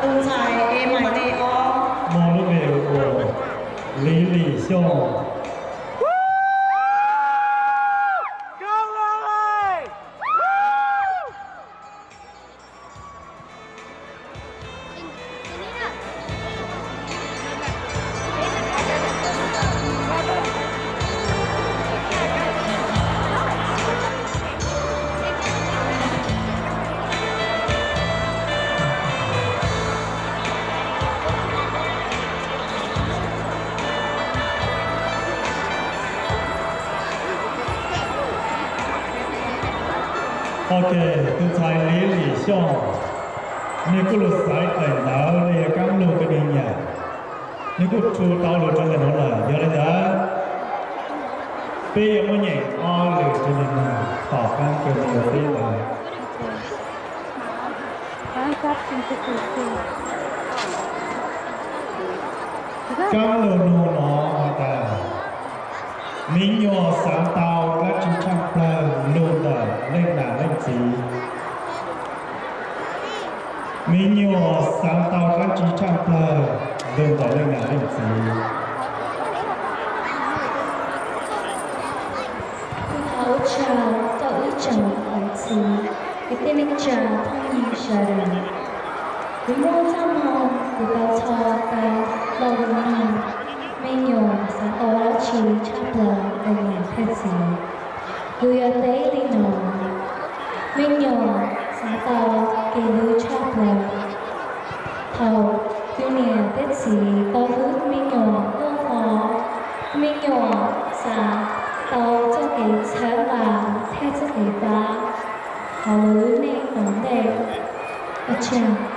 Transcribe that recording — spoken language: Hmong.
Tus ntxhais es maiv ne os, muaj lub npe hu ua Liv Lim Xyooj. Ok, tus ntxhais Liv Lim Xyooj, nws kuj lug xaiv daim ntawv los yog kab lug kws nws nyiam, nws kuj tshua tau lug rua ntawm nuav lawm. Yog li ntawd, peb yuav muab nyeem ob lwm rua nws mloog tom qab kws nws yuav teb ntawv. Kab lug nug no has tas, me nyuam xaav tau dlaab tsi tshaaj plawg lug ntawm leej nam leej txiv? Me nyuam xaav tau dlaab tsi tshaaj plawg lug ntawm leej nam leej txiv? Kuv thov ua tsaug rau ib tsoom niam txiv kwv tij neej tsa phooj ywg sawv daws. Kuv muaj txoj moo kuv tau txhos tau lug nug me nyuam xaav tau dlaab tsi tshaaj plawg rau niam thiab txiv. Kuv yuav teb li no: me nyuam xaav tau kev hlub tshaaj plawg. Thaum tus niam thiab txiv tau hlub me nyuam tuaj hlo, me nyuam xaav tau txoj kev txhawb nqa thiab txoj kev pab hauv lub neej tom ntej. Ua tsaug.